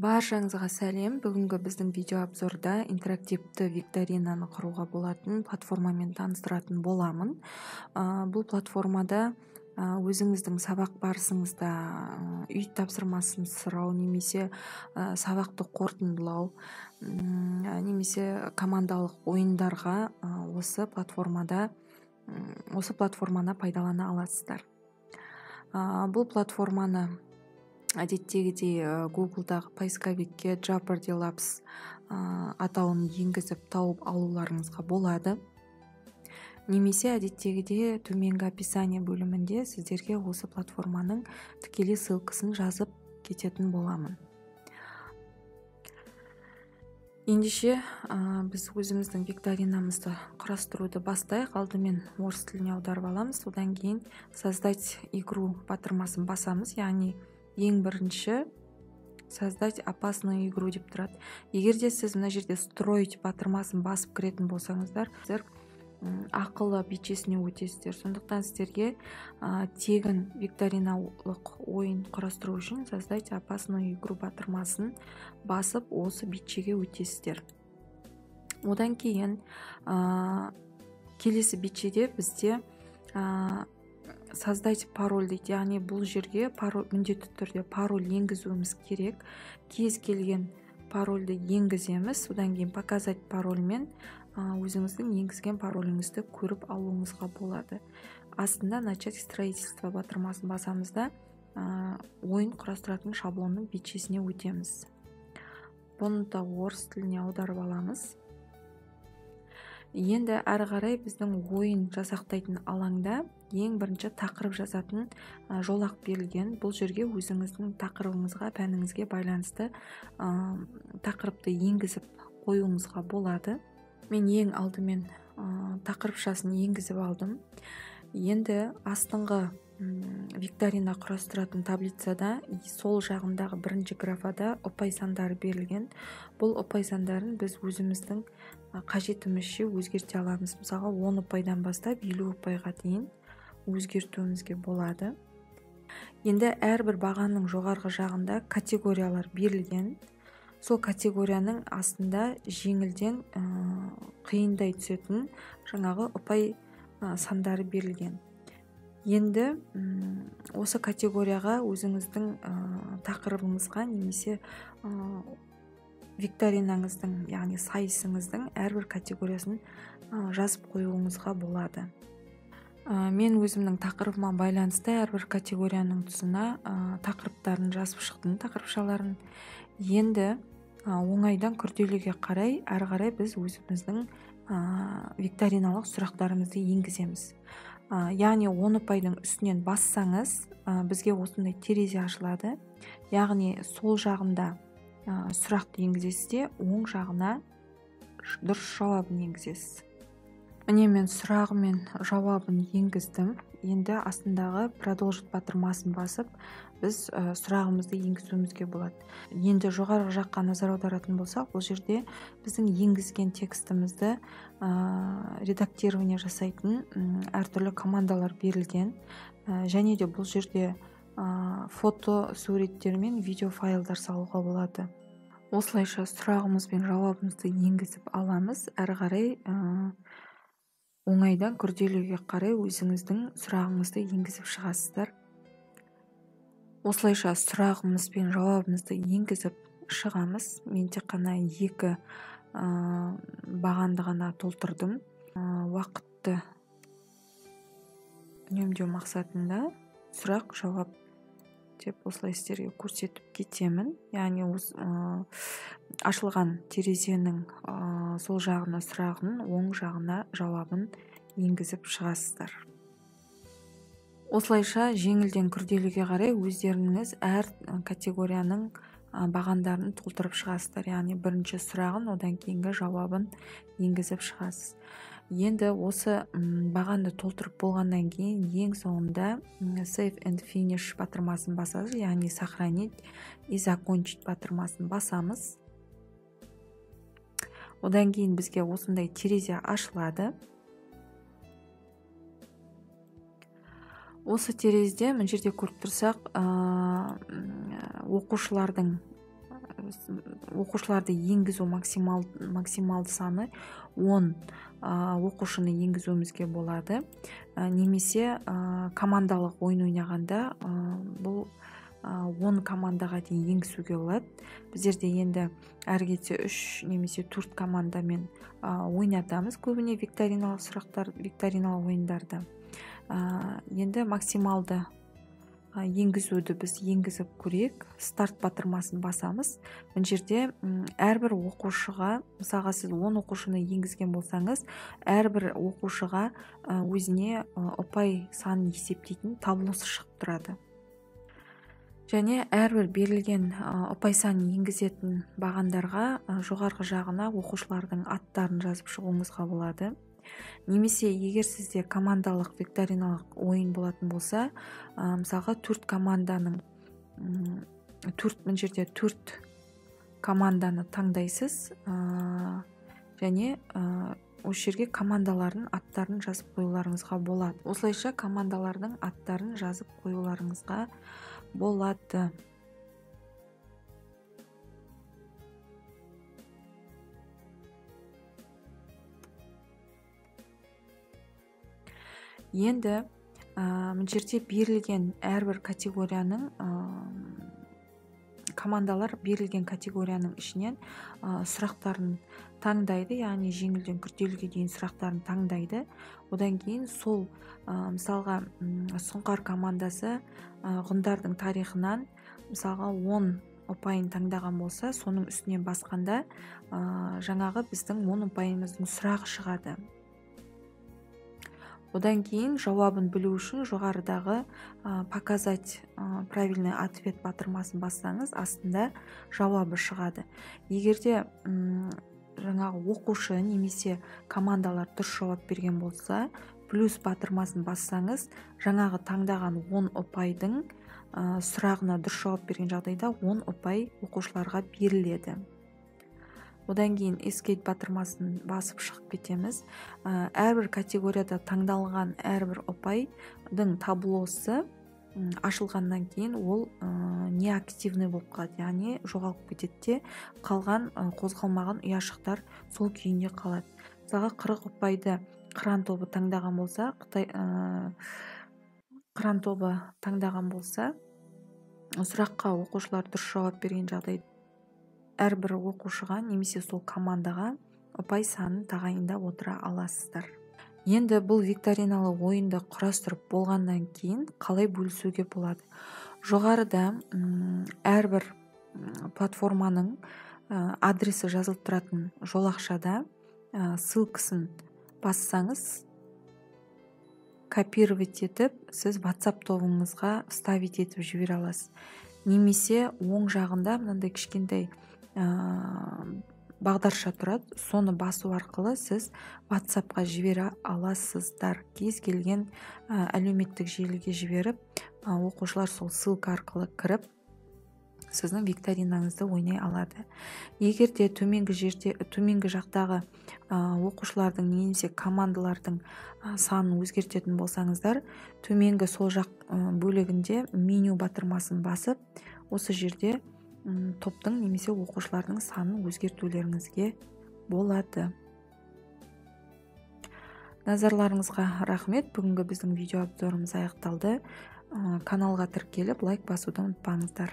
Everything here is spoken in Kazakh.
Баршаңызға сәлем. Бүгінгі біздің видеообзорда интерактивті викторинаны құруға болатын платформамен таныстыратын боламын. Бұл платформада өзіңіздің сабақ барысыңызда үй тапсырмасын сұрау немесе сабақты қорытындылау немесе командалық ойындарға осы платформаны пайдалана аласыздар. Бұл платформаны әдеттегідей Google'дағы поисковикке Jeopardy Labs атауын енгізіп тауып алуларыңызға болады. Немесе әдеттегідей төменгі описание бөлімінде сіздерге осы платформаның тікелей ссылкасын жазып кететін боламын. Ендеше біз өзіміздің викторинамызды құрастыруды бастайық. Алдымен орыс тіліне аударып аламыз. Одан кейін создать игру батырмасын басамыз, яғни ең бірінші создать опасную игру деп тұрады. Егер де сіз мына жерде строить батырмасын басып кіретін болсаңыздар, сіздер ақылы бетшесіне өтесіздер. Сондықтан сіздерге тегін викториналық ойын құрастыру үшін создать опасную игру батырмасын басып осы бетшеге өтесіздер. Одан кейін келесі бетшеде бізде создать пароль дейді, яғни бұл жерге пароль, міндетті түрде пароль енгізуіміз керек. Кез келген парольді енгіземіз. Одан кейін показать парольмен өзіңіздің енгізген пароліңізді көріп алуыңызға болады. Астында начать строительство батырмасын басамыз да ойын құрастыратын шаблонның бетшесіне өтеміз. Бұны да орыс тіліне аударып аламыз. Енді әрі қарай біздің ойын жасақтайтын алаңда ең бірінші тақырып жазатын жолақ берілген. Бұл жерге өзіңіздің тақырыбыңызға, пәніңізге байланысты тақырыпты енгізіп қоюыңызға болады. Мен ең алдымен тақырыпшасын енгізіп алдым. Енді астыңғы викторина құрастыратын таблицада сол жағындағы бірінші графада ұпай сандары берілген. Бұл ұпай сандарын біз өзіміздің қажетімізше өзгерте аламыз. Мысалға 10 ұпайдан бастап 50 ұпайға дейін өзгертуімізге болады. Енді әрбір бағанның жоғарғы жағында категориялар берілген. Сол категорияның астында жеңілден қиындай түсетін жаңағы ұпай сандары берілген. Енді осы категорияға өзіңіздің тақырыбыңызға немесе викторинаңыздың, яғни сайысыңыздың әрбір категориясын жазып қоюыңызға болады. Мен өзімнің тақырыбыма байланысты әрбір категорияның тұсына тақырыптарын жазып шықтым, тақырыпшаларын. Енді оңайдан күрделіге қарай әрі қарай біз өзіміздің викториналық сұрақтарымызды енгіземіз. Яғни 10 ұпайдың үстінен бассаңыз, бізге осындай терезе ашылады. Яғни сол жағында сұрақты енгізесіз де, оң жағына дұрыс жауабын енгізесіз. Міне мен сұрағы мен жауабын енгіздім. Енді астындағы продолжить батырмасын басып, біз сұрағымызды енгізуімізге болады. Енді жоғарғы жаққа назар аударатын болсақ, бұл жерде біздің енгізген текстімізді редактирование жасайтын әртүрлі командалар берілген. Және де бұл жерде фото, суреттер мен видео файлдар салуға болады. Осылайша сұрағымыз бен жауабымызды енгізіп аламыз. Әрі қарай оңайдан күрделіге қарай өзіңіздің сұрағыңызды енгізіп шығасыздар. Осылайша сұрағымыз бен жауабымызды енгізіп шығамыз. Мен тек қана екі бағанды ғана толтырдым. Уақытты үнемдеу мақсатында сұрақ жауап деп осылай сіздерге көрсетіп кетемін. Яғни ашылған терезенің сол жағына сұрағын, оң жағына жауабын енгізіп шығасыздар. Осылайша жеңілден күрделіге қарай өздеріңіз әр категорияның бағандарын толтырып шығасыздар. Яғни бірінші сұрағын, одан кейінгі жауабын енгізіп шығасыз. Енді осы бағанды толтырып болғаннан кейін ең соңында Save and Finish батырмасын басасыз, яғни сохранить и закончить батырмасын басамыз. Одан кейін бізге осындай терезе ашылады. Осы терезеде мына жерде көріп тұрсақ, оқушылардың Оқушыларды енгізу максималды саны 10 оқушыны енгізуімізге болады. Немесе командалық ойын ойнағанда бұл 10 командаға дейін енгізуге болады. Біздерде енді әрі кетсе 3 немесе 4 командамен ойнатамыз көбіне викториналық сұрақтар, викториналық ойындарды. Енді максималды енгізуді біз енгізіп көрейік. Старт батырмасын басамыз. Мына жерде әрбір оқушыға, мысалға сіз 10 оқушыны енгізген болсаңыз, әрбір оқушыға өзіне ұпай санын есептейтін таблосы шығып тұрады. Және әрбір берілген ұпай санын енгізетін бағандарға жоғарғы жағына оқушылардың аттарын жазып шығуыңызға болады. Немесе егер сізде командалық викториналық ойын болатын болса, мысалға 4 команданың 4 жерде 4 команданы таңдайсыз, және осы жерге командалардың аттарын жазып қоюларыңызға болады. Осылайша командалардың аттарын жазып қоюларыңызға болады. Енді мына жерде берілген әрбір категорияның командалар берілген категорияның ішінен сұрақтарын таңдайды, яғни жеңілден күрделіге дейін сұрақтарын таңдайды. Одан кейін сол мысалға Сұңқар командасы ғұндардың тарихынан мысалға 10 ұпайын таңдаған болса, соның үстіне басқанда жаңағы біздің 10 ұпайымыздың сұрағы шығады. Одан кейін жауабын білу үшін жоғарыдағы показать правильный ответ батырмасын бассаңыз, астында жауабы шығады. Егер де жаңағы оқушы немесе командалар дұрыс жауап берген болса, плюс батырмасын бассаңыз, жаңағы таңдаған 10 ұпайдың сұрағына дұрыс жауап берген жағдайда 10 ұпай оқушыларға беріледі. Одан кейін Escape батырмасын басып шығып кетеміз. Әрбір категорияда таңдалған әрбір ұпайдың таблосы ашылғаннан кейін ол неактивный болып қалады, яғни жоғалып кетеді де, қалған қозғалмаған ұяшықтар сол күйінде қалады. Мысалға 40 ұпайды Қыран тобы таңдаған болса, Қыран тобы таңдаған болса, сұраққа оқушылар дұрыс жауап берген жағдайда әрбір оқушыға немесе сол командаға ұпай санын тағайындап отыра аласыздар. Енді бұл викториналы ойынды құрастырып болғаннан кейін қалай бөлісуге болады? Жоғарыда әрбір платформаның адресі жазылып тұратын жолақшада ссылкасын бассаңыз, копировать етіп, сіз WhatsApp тобыңызға вставить етіп жібере аласыз. Немесе оң жағында мынандай кішкентай бағдарша тұрады, соны басу арқылы сіз WhatsAppқа жібере аласыздар. Кез келген әлеуметтік желіге жіберіп, оқушылар сол ссылка арқылы кіріп, сіздің викторинаңызды ойнай алады. Егер де төменгі жерде, төменгі жақтағы оқушылардың немесе командалардың санын өзгертетін болсаңыздар, төменгі сол жақ бөлігінде меню батырмасын басып, осы жерде топтың немесе оқушылардың санын өзгертулеріңізге болады. Назарларыңызға рахмет. Бүгінгі біздің видео обзорымыз аяқталды. Каналға тіркеліп, лайк басуды ұмытпаңыздар.